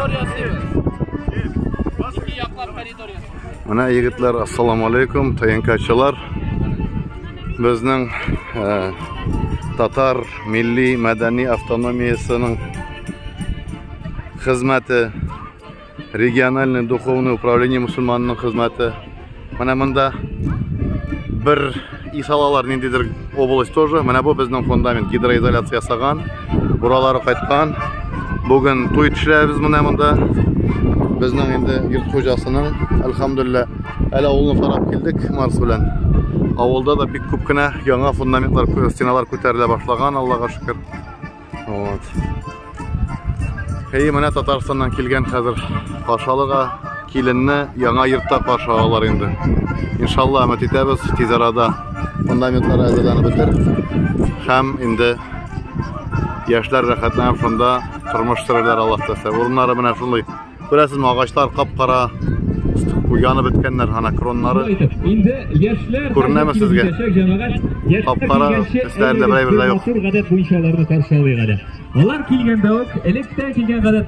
Коридор ясыйбыз. Ике яклап коридор ясыйбыз. Менә егетләр, ассаламу алейкум, ТНКчылар. Безнең татар милли мәдәни автономиясенең хезмәте, региональный духовный управление мусульманының хезмәте. Менә монда бер исалалар ниндидер область тоже. Менә бу безнең фундамент гидроизоляция ясаган. Буралары кайткан. Бүген туй төшерәбез менә монда. Безнең инде йорт хуҗасының, әлхәмдүлилләһ, әле авылны карап килдек Марс белән. Авылда да бик күп кенә яңа фундаментлар, стеналар күтәрелә башлаган, Аллага шөкер. Вот. Әй, менә Татарстаннан килгән хәзер Пашалыга киленне яңа йортта каршы алалар инде. Иншалла, өмет итәбез, тиз арада фундаментлар әзерләнеп бетер. Һәм инде яшьләр рәхәтләнеп шунда тормыш сөрерләр, Аллаһ теләсә. Урыннары менә шундый. Күрәсезме, агачлар кап-кара янып беткәннәр, ана кроннары. Инде яшьләр Күренәме сезгә? Кап-кара, өсләрендә берәй бер дә юк. Матур гадәт буенча аларны каршы алыйк әле. Алар килгәндә үк электән килгән гадәт